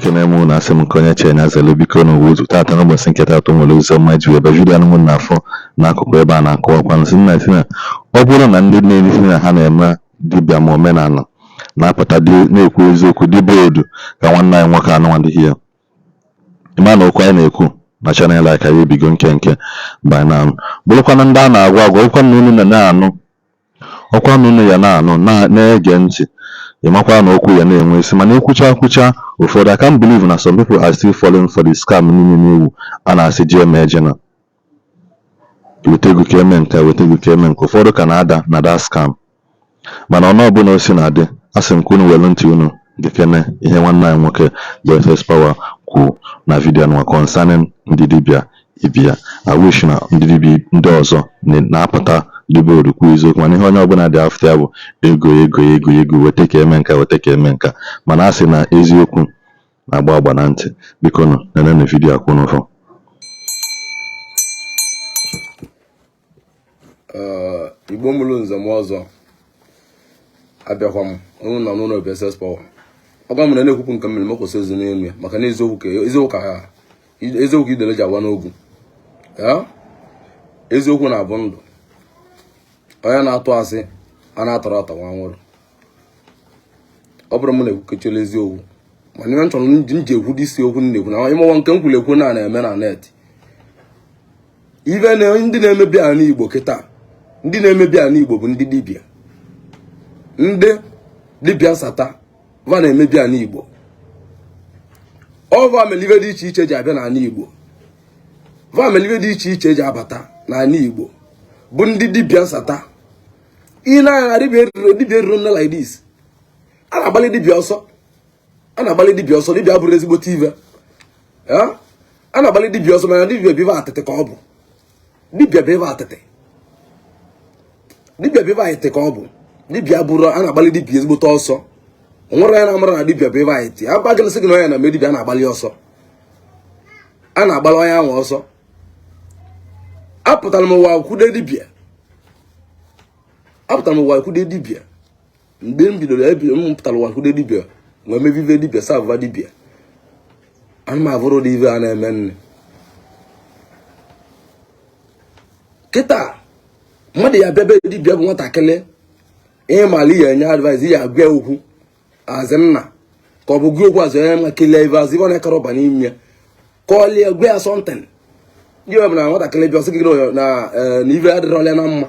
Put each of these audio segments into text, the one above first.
Ekene m unu, asị m nke onye chee nya zelu. Biko n'ụwa ụzọ taata, n'ụbọchị nke taata, nwere ozi ọma ji wee bịa vidio anụnwụ na-afọ n'akụkụ ebe a na-akọwakwa nsị nna si na ọ bụrụ na ndị na-esi na ha na-eme dibịa ma omenala na-apụta dị na-ekwu eziokwu dị bold ka nwanne anyị nwoke anụnwa dị here, ịma na okwu anyị na-ekwu na channel anyị ka ya ebigo nke by now, bụrụkwana ndị a na-agwa agwa ọkwa na unu na-anụ ọkwa na unu ya na-anụ na-ege ntị, ịmakwa na okwu ya na-enwe isi. Mana ekwucha kwucha ụfọdụ, I can't believe na some people are still falling for the scam niile na-ewu a na-asị jee mee jena weta ego ka eme nke, weta ego ka eme nke. Ụfọdụ ka na-ada na that scam. Mana ọnụ ọbụla o si na-adị, asị m ka unu welu ntị unu gekene ihe nwanne anyị nwoke bụ SS Power kwuo na vidio nwa concerning ndị dibịa ibia. I wish na ndị dibịa ndị ọzọ na-apụta dibịa kwuo eziokwu, mana ihe onye ọbụla dị after ya bụ ego, ego, ego, ego, weta ka eme nka, weta ka eme nka. Mana a sị na eziokwu na-agba agba na ntị. Biko nụ nenenu vidio akwụ n'ụfọ. Igbo mụrụ nze m ọzọ, abịakwa m ọnụ na n'ụlọ bụ SS Power. Ọgwa m na na-ekwupụ nke mmiri mekwụsị ezi n'elu ya, maka na eziokwu ka eziokwu ka idele ji agwa n'ogwu ya. Eziokwu na-abụ ndụ. Onye na-atụ asị a na-atọrọ atọ nwa nwụrụ. Ọ bụrụ m na-ekwukechela eziokwu, mana ihe m chọrọ m ji ekwu dị isi okwu m na-ekwu na ịmụwa nke m kwuru ekwu na na-eme na net ive na ndị na-emebi ala Igbo kịta. Ndị na-emebi ala Igbo bụ ndị dibịa, ndị dibịa nsata va na-emebi ala Igbo. Ọ va mere ive dị iche iche ji abịa n'ala Igbo, va mere ive dị iche iche ji abata n'ala Igbo bụ ndị dibịa nsata. Ị na-anya dibịa eruru nne like this, a na-agbalị dibịa ọsọ, a na-agbalị dibịa ọsọ. Dibịa abụrụ ezigbote ive, a na-agbalị dibịa ọsọ, mana dibịa bụ ive atịtị ka ọ bụ. Dibịa bụ ive atịtị, dibịa bụ ive atịtị ka ọ bụ. Dibịa bụrụ a na-agbalị dibịa ezigbote ọsọ. O nwere onye na-amara na dibịa bụ ive atịtị. Agba gị sị gị na onye na-eme dibịa, a na-agbalị ọsọ, a na-agbalị onye ahụ ọsọ. Apụtara m ụwa kwude dibịa, apụtara m ụwa kwude dibịa. Mgbe m bidoro ebi m pụtara ụwa kwude dibịa, wee mebive dibịa, savụva dibịa, ana m avụrụ dị ive a na-eme nne. Kịta mmadụ ya bịa be dibịa bụ nwatakịrị, ihe mala ya enye advice, ya agwa okwu azị nna ka ọ bụ gị okwu azụ onye ma kelee ive azụ ive ọ na-ekere ọba n'ime ya ka ọ lie gwa ya something. Ihe bụ na nwatakịrị bịa ọsị gị na na ive adịrọla na mma,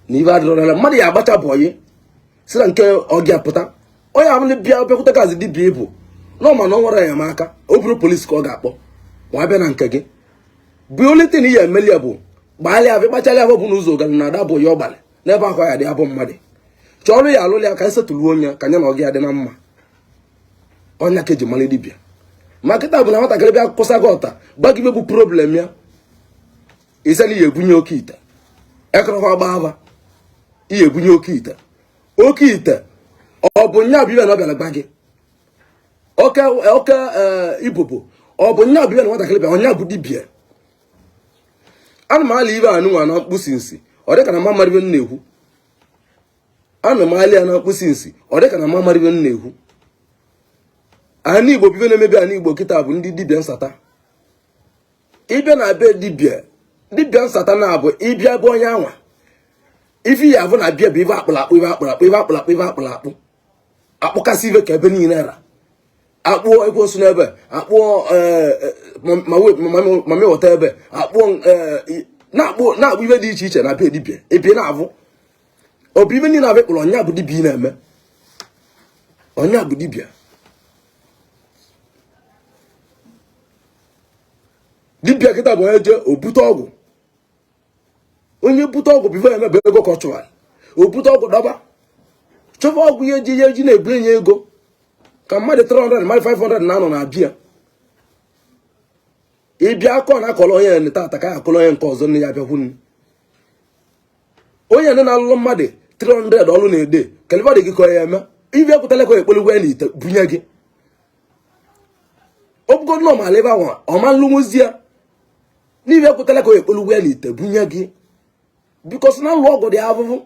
na ive adịrọla mmadụ ya agbacha bọyị si na nke ọ gị apụta. Onye abụla bịa bịakwute gazi dibịa ịbụ na ọ ma na ọ nwere enyemaka, o buru polisi ka ọ ga-akpọ ma abịa na nke gị. Bụ only thing ya emeli ya bụ gbaalịa afọ, ịkpachalị afọ bụ n'ụzọ gara na ada bụ ya ọgbalị n'ebe akwa ya dị abụ mmadụ chọrọ ya alụlụ ya ka esetụrụ onye ka nya na ọ gị adị na mma. Ọnya ka eji mara dibịa. Ma kịta bụ na nwatakịrị bịa kwụsa gị ọta gwa gị bụ problem ya, ise na ihe ebunye oke ite ekọrọkwa gba ava ihe ebunye oke ite. Oke ite ọ bụ nya bụ ibe na ọ bịara gba gị oke oke ibobo, ọ bụ nya bụ ibe na nwatakịrị bịa ọnya bụ dibịa. Ana m ala ibe anụnwa na mkpụsi nsi, ọ dịka na mma mara ibe m na-ekwu. Ana m ala ya na mkpụsi nsi, ọ dịka na mma mara ibe m na-ekwu. Ana Igbo bụ ibe na-emebi ana Igbo kịta bụ ndị dibịa nsata. Ịbịa na be dibịa, dibịa nsata na-abụ ịbịa bụ onye anwa ife ya abụ na bịa bụ ife akpụrụ akpụ, ife akpụrụ akpụ, ife akpụrụ akpụ, ife akpụrụ akpụ, akpụkasị ife ka ebe niile ra akpụọ ekwensu n'ebe akpụọ mami wọta ebe akpụọ na-akpụ ife dị iche iche na be dibịa ebe na-avụ ọ bụ ife niile abụ kpụrụ ọnya bụ dibịa ị na-eme ọnya bụ dibịa. Dibịa kịta bụ onye jee obute ọgwụ, onye bute ọgwụ bụ ife eme bụ ego ka ọ chụwara, o bute ọgwụ dọba chọba ọgwụ ihe ji ihe ji na-ebu enye ego ka mmadụ 300 mmadụ 500 na-anọ na abịa ịbịa akọ na akọrọ onye ya tata ka ya akọrọ onye nke ọzọ nne ya bịakwu nne onye na-alụlụ mmadụ 300 ọlụ na-ede kaliba dị gị ka ya eme ibe ekwutala ka ekpolugwe ya n'ite bunye gị ọ bụgo nọmal ebe ahụ ọma nlụnwụzi ya n'ibe ekwutala ka ekpolugwe ya n'ite bunye gị because na nlụ ọgwụ dị avụvụ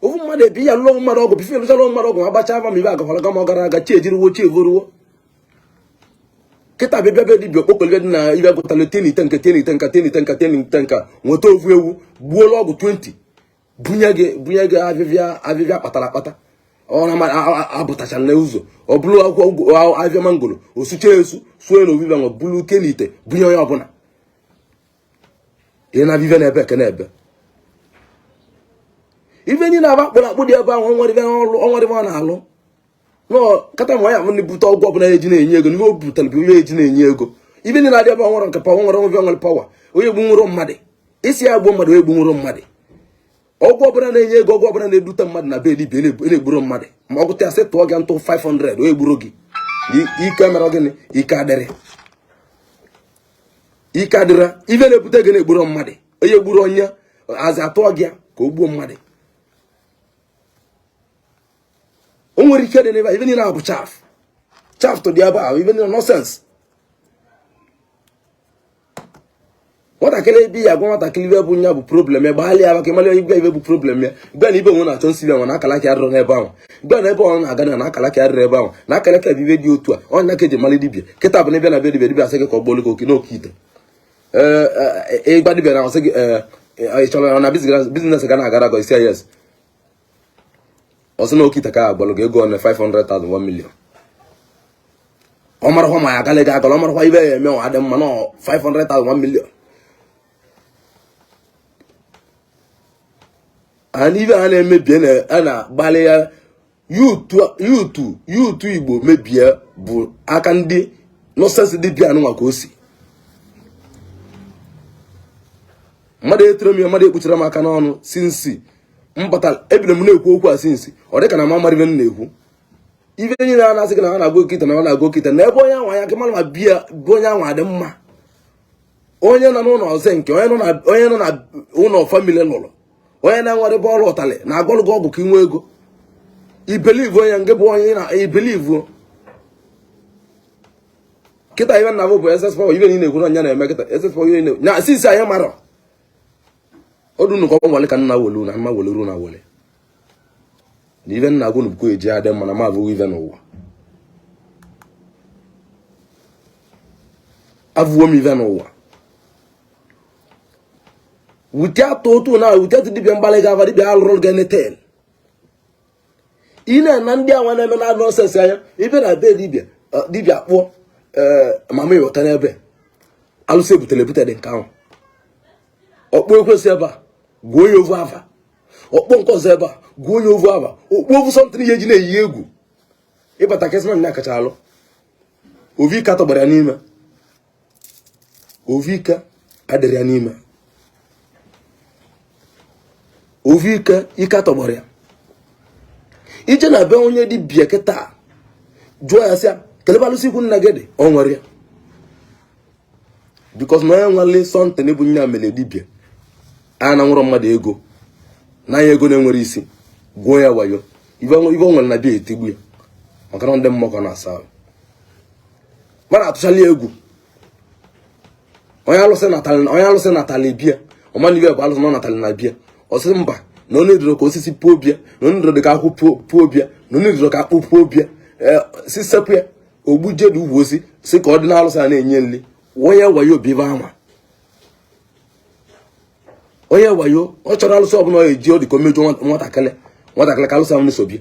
ofu mmadụ ebi ya lụọ mmadụ ọgwụ bife lụchala mmadụ ọgwụ agbacha ava ma ibe agakwara ga ma ọ gara aga chi ejiriwo chi evoruwo. Kịta bịa bịa dibịa okpokolo dị na ibe gụtara tie n'ite nke tie n'ite nka tie n'ite nka tie n'ite nka nweta ovu ewu gbuola ọgwụ 20 bunye gị avịvịa avịvịa kpatara akpata ọ na abụtachara n'ụzọ ọ bụrụ akwụkwọ avịa mangoro osucha esu suo na ovive nwa bulu tie n'ite bunye onye ọbụla ihe na avivia na-ebe eke na-ebe ife niile aba akpụrụ akpụ dị ebe ahụ onwere ife ọ na-alụ kata ma ya bụ ndị bute ọgwụ ọbụla eji na-enye ego n'ihe o butere bụ ihe eji na-enye ego. Ife niile adị ebe nwere nke power nwere nwe nwere power onye gbu nwụrụ mmadụ isi ya gbuo mmadụ onye gbu nwụrụ mmadụ ọgwụ ọbụla na-enye ego ọgwụ ọbụla na-edute mmadụ na be dibịa na-egburu mmadụ ma ọ gụta ya sị tụọ gị ntụ 500 onye gburu gị ike mere gịnị ike adịrị ike adịrị ife na-ebute gị na-egburu mmadụ onye gburu onye aza atụọ gị ka o gbuo mmadụ o nwere ike dị n'ebe a ife niile bụ chaff chaff tụ dị ebe ahụ ife niile nonsense nwatakịrị ebe ya agwa nwatakịrị ibe bụ nya bụ problem ya gbaghalị ya maka ịmalị igwe ibe bụ problem ya gwa na ibe onwe na-achọ nsi ya nwa na akala aka arịrọ n'ebe ahụ gwa na ebe ọ na-aga na akala aka arịrọ ebe ahụ na akala aka bụ ibe dị otu a ọnya ka eji malị dibịa kịta bụ na ịbịa na be dibịa dibịa asị gị ka ọ gbọọlụ gị oke n'oke ite ịgba dibịa na ọsị gị ị chọrọ na business ga na-agara agọ isi yes ọsị na oke ite ka agbalụ gị ego one 500,000 1 million ọ marakwa ma ya agala gị agala ọ marakwa ibe ya eme ọ adị mma na 500,000 1 million and ibe a na-emebie a na-agbalị ya youth Igbo mebie bụ aka ndị nonsense dibịa anụnwa ka o si mmadụ etoro m ya mmadụ ekpuchiri m aka n'ọnụ since mbata ebido m na-ekwu okwu a since ọ dịka na m amara ibe m na-ekwu ibe niile a na-asị gị na ha na-agwọ oke ite na ha na-agwọ oke ite na ebe onye ahụ anya gị mara ma bịa bụ onye ahụ adị mma onye nọ n'ụlọ ọzọ nke onye nọ na ụlọ family lụrụ onye na-enwere ebe ọrụ ụtalị na-agwọrụ gị ọgwụ ka ị nwee ego I believe onye nke bụ onye na I believe kịta ibe nna bụ SS power ibe niile ekwu na nya na-eme kịta SS power ibe na since anyị mara ọdụ nnukwu ọ ka nna welu na mma weleru na wele na ibe nna agwụ nubukwu eji adị mma na ma abụghị ibe n'ụwa avụwo m ibe n'ụwa wute atụ otu na wute atụ dibịa mgbalị ga aba dibịa alụrụ gị neten ị na-ana ndị anwa na-eme na nonsense anya ibe na be dibịa dibịa kpụọ mama ịghọta n'ebe alụsị ebutere ebute dị nke ahụ ọkpụ ekwesị ebe a gụọ onye ovu ava ọkpọ nke ọzọ ebe a gụọ onye ovu ava okpu ovu something ihe eji na-eyi egwu ịbata kesị na kacha alụ ovu ike atọgbara ya n'ime ovu ike adịrị ya n'ime ovu ike ike atọgbara ya ije na be onye dibịa kịta jụọ ya sị ya kelebe alụsị ikwu nna gị dị ọ nwere ya because na onye nwale something bụ nya mere dibịa a na nwụrọ mmadụ ego n'anya ego na-enwere isi gwuo ya wayo ibe o nwere na bịa etigbu ya maka na ndị mmụọ ka na-asa ahụ mana atụchala egwu onye alụsị natali bịa ọmana ibe bụ alụsị na ọ natali na bịa ọ sị mba na onye dịrọ ka osisi puo bịa na onye dịrọ dị ka akwụ puo bịa na onye dịrọ ka akpụ puo bịa si sepụ ya ogbu jedu ugwu osi si ka ọ dị n'alụsị a na-enye nri onye wayo bụ ibe anwa onye wayo ọ chọrọ alụsị ọbụla ọ eji ọ dị ka o mejọ nwatakịrị nwatakịrị ka alụsị ahụ na-esobi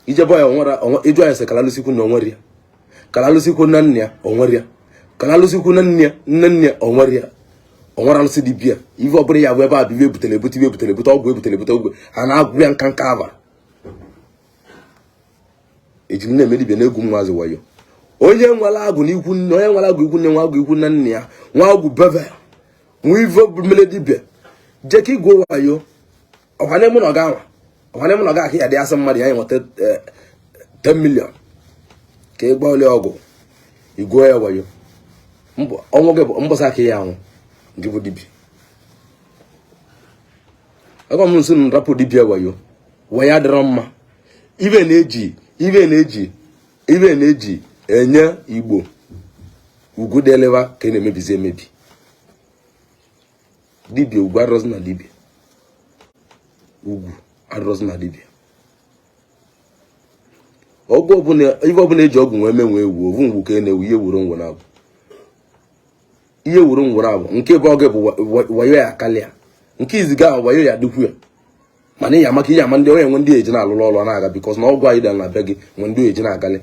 ije bọ ya onwere ịjụ ya sị kala alụsị ikwu na onwere ya kala alụsị ikwu na nne ya onwere ya kala alụsị ikwu na nne ya nne nne ya onwere ya onwere alụsị dị bịa ife ọbụla ya bụ ebe a bụ ibe ebutere ebute ibe ebutere ebute ọgwụ ebutere ebute ọgwụ a na-agwụ ya nka nka ava ejiri na-eme dibịa na-egwu nwaazị wayo onye nwere agwụ n'ikwu nne onye nwere agwụ ikwu nne nwa agwụ ikwu nne nna ya nwa agwụ beve nwa ife mere dibịa jee ka igwu wayo ọkwa na ọga anwa ọkwa na ọga aka ya dị asị mmadụ ya nweta 10 million ka ị gba ole ọgwụ igwuo ya wayo ọnwụ gị bụ mbọsị aka ya anwụ gị bụ dibịa agwa m nso na rapụ dibịa wayo wayo adịrọ mma ibe na-eji ibe na-eji ibe na-eji enye Igbo ugwu dị eleba ka ị na-emebizi emebi dibịa ugwu adịrọzi na dibịa ugwu adịrọzi na dibịa Ọgwụ ọbụla, ife ọbụla eji ọgwụ nwee menwe ewu ovu ngwu ka e na-ewu ihe wuru ngwụ na-abụ ihe wuru ngwụ na-abụ nke bụ oge bụ wayo ya karịa nke iziga ahụ wayo ya dịkwu ya. Mana ihe amaka ihe ama ndị onye nwe ndị eji na-alụrụ ọrụ na-aga because na ọgwụ anyị dị na be gị nwe ndị eji na-agalị.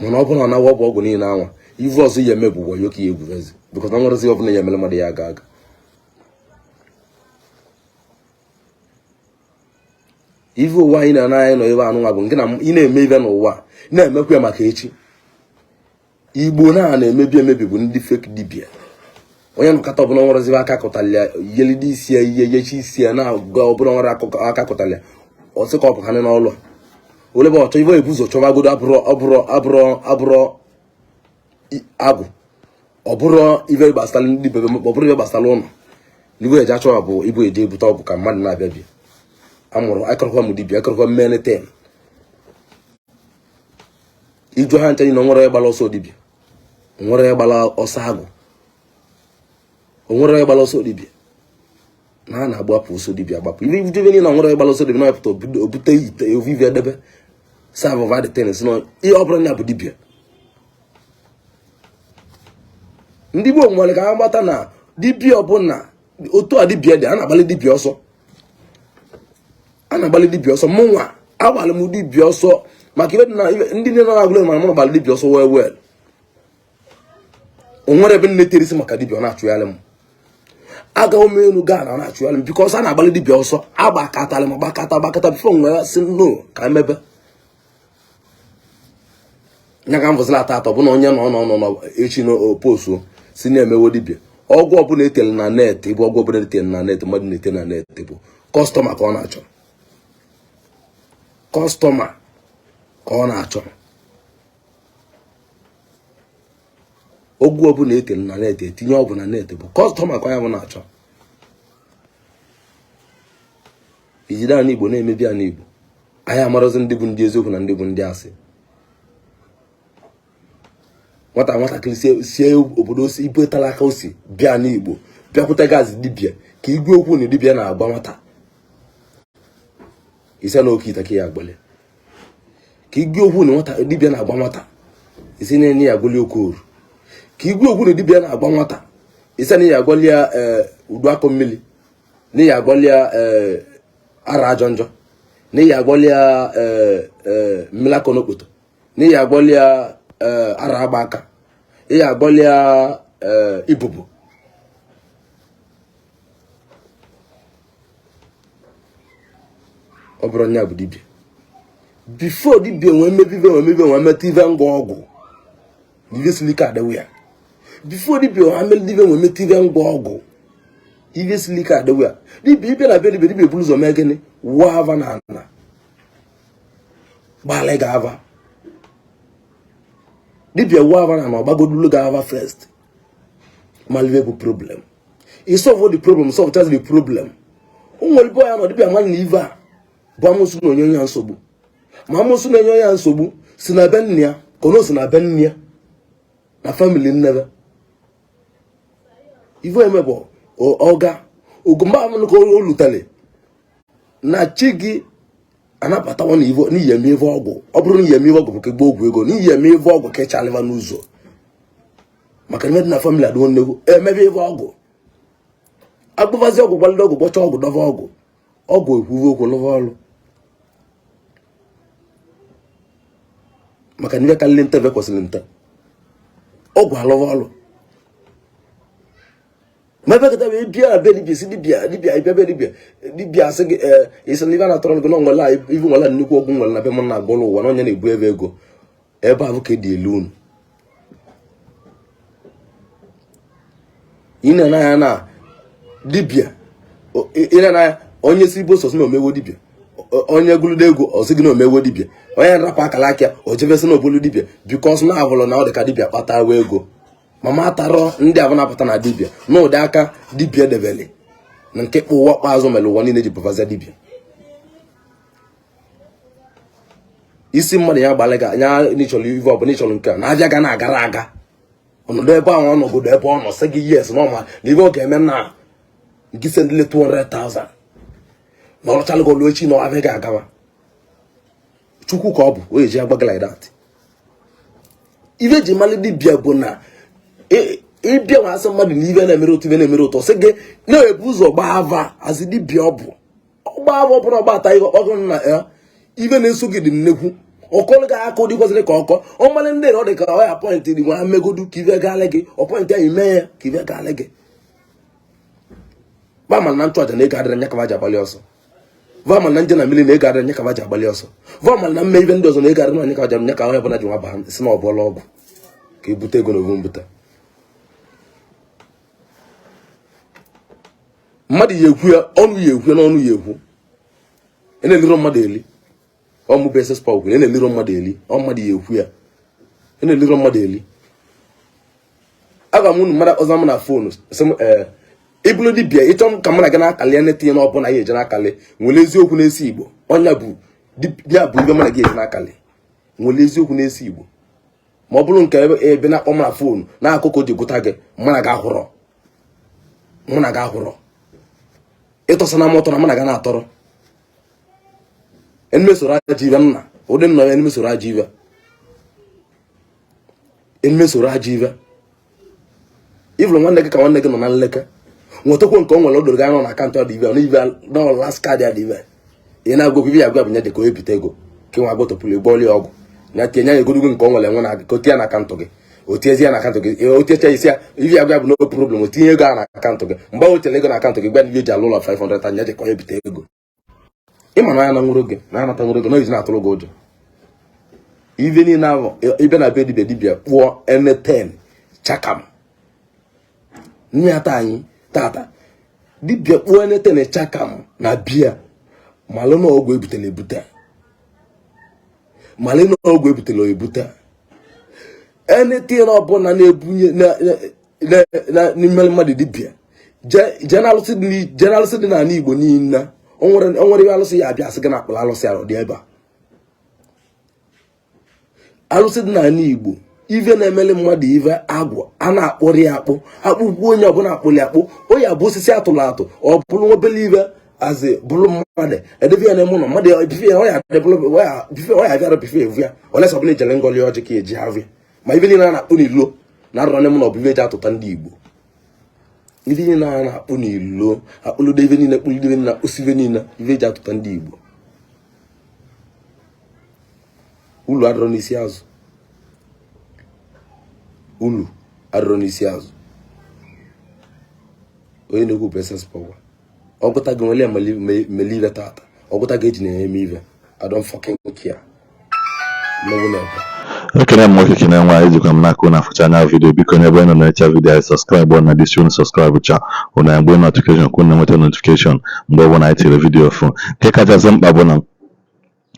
Mana ọ bụrụ na ọ bụ ọgwụ niile anwa, ife ọzọ ya eme bụ wayo ka ya egwurezi because na nwerezi ọbụla ya emere mmadụ ya aga aga. Ife ụwa anyị na anyị nọ ebe anụnwa bụ nke na ị na-eme ife n'ụwa na-emekwa ya maka echi. Igbo na na-emebi emebi bụ ndị fake dibia. Onye nọkọta ọbụla nwerezibe aka kụtara ya yelide isi ya ihe yechi isi ya na-aga ọbụla nwere aka kụtara ya ọ sị ka ọ bụ ha n'ọlụ ole bụ ọchọ ife ebu ụzọ chọbagodo abụrọ abụrọ abụrọ abụrọ agwụ ọ bụrụ ife gbasara ndị bebe ọ bụrụ ife gbasara ụlọ n'ibe eji achọ bụ ibu eji ebute ọgwụ ka mmadụ na-abịa bịa amụrụ akọrọkwa m dibia akọrọkwa mmene ten iju ha ncha niile nwere gbara ọsọ dibia nwere gbara ọsọ agwụ onwere gbara ọsọ dibia na a na-agbapụ ọsọ dibia agbapụ ife ife niile nwere gbara ọsọ dibia na-apụta obute ite ovivi edebe serve of the ten si na ihe ọ bụla ya bụ dibia. Ndị gboo nwere ka ha gbata na dibia ọbụla otu a dibia dị a na-agbalị dibia ọsọ a na-agbalị dibia ọsọ. Mụnwa agbalị m dibia ọsọ maka ibe na ndị nne na agụle mara mụ gbalị dibia ọsọ wee wee o nwere ebe nne terisi maka dibia ọ na-achụgharị m agaghị m elu gaa na na-achụgharị m because a na-agbalị dibia ọsọ agbakatara m gbakata gbakata before nwere sị no ka emebe nya ka m fụsịla ata atọ bụ na onye nọ nọ nọ echi n'oposu si na-emewo dibia. Ọgwụ ọbụla etere na net bụ ọgwụ ọbụla etere na net mmadụ na-ete na net bụ customer ka ọ na-achọ customer ka ọ na-achọ. Ọgwụ ọbụla etere na net etinye ọgwụ na net bụ customer ka ya bụ na-achọ. Ijide ala Igbo na-emebi ala Igbo anyị amarozi ndị bụ ndị eziokwu na ndị bụ ndị asị. Nwata nwatakịrị sie obodo osi ibu tara aka osi bịa n'Igbo bịakwute gaazị dibia ka igwe okwu na dibia na-agba nwata ise na oke ite ka ya agbali ka igwe okwu na nwata dibia na-agba nwata ise na enye ya agwali okoru ka igwe okwu na dibia na-agba nwata ise na ya agwali ya udu akọ mmiri na ya agwali ya ara ajọ njọ na ya agwali ya mmiri akọ n'okpoto na ya agwali ya ara agba aka ya agwali ya ibubo. Ọ bụrụ nya bụ dibia before dibia nwee mmebi nwee mmebi nwee metụ ife ngwa ọgwụ ife siri ike adịwụ ya before dibia nwee mmebi nwee metụ ife ngwa ọgwụ ife siri ike adịwụ ya dibia ịbịa na be dibia dibia buru ụzọ mee gịnị wụọ ava na ana gbalị gị ava dibia wụọ ava na ana ọgbagodulu gị ava first malive bụ problem i solve the problem solve just the problem. O nwere ebe ya nọ dibia mmadụ na ive a bụ amụsụ na onye ya nsogbu ma amụsụ na-enye ya nsogbu si na be nne ya ka ọ si na be nne ya na family nnebe ife eme bụ ọga ogomba amụnụ ka o lutere na chi gị anabatawa na n'ihi eme ife ọgwụ ọ bụrụ na ihe eme ife ọgwụ bụ ka gba ọgwụ ego n'ihi eme ife ọgwụ ka ịchalịva n'ụzọ maka na na family adịwo nnekwu emebe ife ọgwụ agbụbazi ọgwụ gbalide ọgwụ gbọcha ọgwụ dọva ọgwụ ọgwụ ekwuwe okwu lụva ọrụ maka na ife karịrị nte kwesịrị nte ọgwụ alụva ọrụ ma ebe kịta wee bịa be dibịa si dibịa dibịa ịbịa be dibịa dibịa asị gị ee isi na ife na-atọrọ gị na nwere ife nwere nnukwu ọgwụ nwere na be m na-agwọrọ ụwa na onye na-ebu ebe ego ebe ahụ ka dị elu unu ị na-anya na dibịa ị na-anya onye si igbo sọsị na omewo dibịa onye gụlụdo ego ọ sị gị na omewo dibịa onye nrapụ akara aka o jebesi na obolu dibịa because na ahụrụ na ọ dị ka dibịa kpatawa ego mama atarọ ndị ahụ na-apụta na dibịa na ụdị aka dibịa debele na nke kpụ ụwa kpeazụ mere ụwa niile ji bụbazie dibịa isi mmadụ ya gbalị ga ya n'ịchọrọ ive ọbụla ịchọrọ nke a na-abịa ga na-agara aga ọnọdụ ebe ahụ ọnọgodo ebe ọ nọ sị gị yes na ọma na ive ọ ga-eme na nke sendịle 200,000 na ọrụchalụ gị ọlụ echi na ọ abịa ga-agawa Chukwu ka ọ bụ o eji agba gị like that. Ife eji mali dibịa bụ na ịbịa nwa asị mmadụ na ife na-emere otu, ife na-emere ụtọ, sị gị na-ebu ụzọ gbaa ava azị dibịa. Ọ bụ ọgba ava, ọ bụrụ ọgbata ihe ọkpọgụ na ya, ife na-eso gị dị nnekwu. Ọkọlụ gị aka ụdị kwesịrị ka ọkọ ọmalị ndị na ọ dị ka ọ ya point dị nwa megodu ka ife gaala gị. Ọ point ahụ ime ya ka ife gaala gị. Ba na nchụaja na ego adịrị nya ka ji agbalị ọsọ. Va na nje na mmiri na ego adịrị nya ka ji agbalị ọsọ. Va na mme ife ndị ọzọ na ego adịrị nya ka ji nya ka onye ọbụla ji nwa baa si na ọ bụọla ọgwụ ka ebute ego na ovu mbute. Mmadụ ya ekwu ya ọnụ, ya ekwu ya n'ọnụ, ya ekwu ị na-eliro mmadụ eli. Ọ mụ bụ SS Power kwuru, ị na-eliro mmadụ eli. Ọ mmadụ ya ekwu ya, ị na-eliro mmadụ eli. Agwa m unu, mmadụ ọzọ m na phone sị m, ee, ịbụrụ dibịa, ịchọ m ka mụ na gị na-akali ya na-etinye n'ọbụla ya eje na-akali, nwere eziokwu na-esi Igbo. Ọnya bụ ya bụ ibe mụ na gị eje na-akali, nwere eziokwu na-esi Igbo. Ma ọ bụrụ nke ebe na-akpọ m na phone na-akụkọ ji gụta gị, mụ na gị ahụrọ, mụ na gị ahụrọ. Ịtọsa na m ụtọ na mụ na gị na-atọrọ emesoro ajọ ibe nna ụdị nna ya, emesoro ajọ ibe, emesoro ajọ ibe. Ịfụrụ nwanne gị ka nwanne gị nọ na nleke, nwetakwa nke o nwere, o doro gị anya na account ọ dị ibe na ibe na last card ya dị ibe. Ị na-agwakwa ibe ya agwa bụ nye dị ka o ebite ego ka nwa agwatọpụrụ ịgbọọlị ọgwụ ya tinye ya egorogo nke o nwere enwe na ka o tinye na account gị. O tiezi ya na account gị, o tiecha isi ya, ibe ya agwa bụ no problem, o tinye ego a na account gị. Mgbe o chere ego na account gị, gwa na eji alụ ụlọ 500 anya ji ka onye bite ego. Ịma na ya na nwụrụ gị na anata nwụrụ gị na iji na-atụrụ gị ụjọ. Ive niile ahụ ịbịa na be dibịa, dibịa kpụọ ene 10 chakam nne ata anyị tata. Dibịa kpụọ ene 10 chakam na bia, malụ na ọgwụ ebutere ebute, malụ na ọgwụ ebutere ebute. Anything ọbụla na-ebunye n'ime mmadụ dibịa jee na alụsị dị n'ala Igbo niile, o nwere ihe alụsị ya abịa asị gị na akpụrụ alụsị ahụ dị ebe a. Alụsị dị n'ala Igbo, ive na-emeli mmadụ ive agwụ a na-akpụrị ya akpụ akpụkwu, onye ọbụla akpụli akpụ, onye abụ osisi atụrụ atụ, ọ bụrụ obele ive azị bụrụ mmadụ edebe ya n'ime ụlọ mmadụ bife ya, ọ ya abịara bife evu ya olesa ọbụla ejere ngọli ọjị ka eji avụ. Ma ive niile a na-akpụ n'ilo na arụrụ n'ime ụlọ bụ ive eji atụta ndị Igbo. Ive niile a na-akpụ n'ilo, akpụlụdo ive niile, kpụlụdo ive niile, akpụsị ive niile, ive eji atụta ndị Igbo. Ulu adịrọ n'isi azụ, ulu adịrọ n'isi azụ. Onye na-ekwu bụ SS Power. Ọgụta gị nwere mele ive tata, ọgụta gị eji na-eme ive. I don't fucking care. Mmenwu na-ebe. Ekene m nwoke, kene nwaanyị. Ejikwa m n'aka unu afụcha anya video. Biko, n'ebe ị nọ na-echa video anyị, subscribe na this unu subscribe cha unu mgbe notification ka unu na-enweta notification mgbe ọbụla anyị tiri video fụ. Nke kachasị mkpa bụ na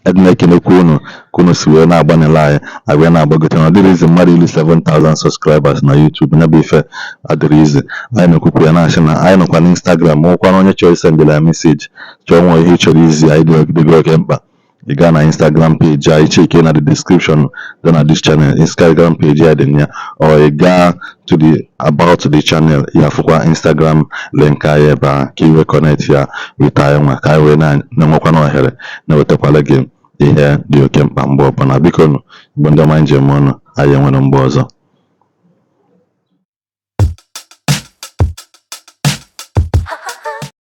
adị na-ekenekwa unu ka unu si wee na-agbanịla anyị abịa na-agbagote na ọ dịrị izi mmadụ ilu 7000 subscribers na YouTube. Ya bụ ife adịrị izi. Anyị na-ekwukwu ya, na-asị na anyị nọkwa na Instagram. Nwekwana onye chọrọ isendịla ya message, chọọ nwa ihe ị chọrọ izi anyị dịgo oke mkpa, ị gaa na Instagram page anyị, check na the description dị na this channel, Instagram page ya dị na ya, or ị gaa to the about the channel, ya afụkwa Instagram link anyị ebe a ka ị wee connect ya with anyị nwa, ka anyị wee na-enwekwana ohere na-ewetakwala gị ihe dị oke mkpa mgbe ọbụla. Biko nụ, mgbe ndị ọma njem ọnụ anyị enwere mgbe ọzọ.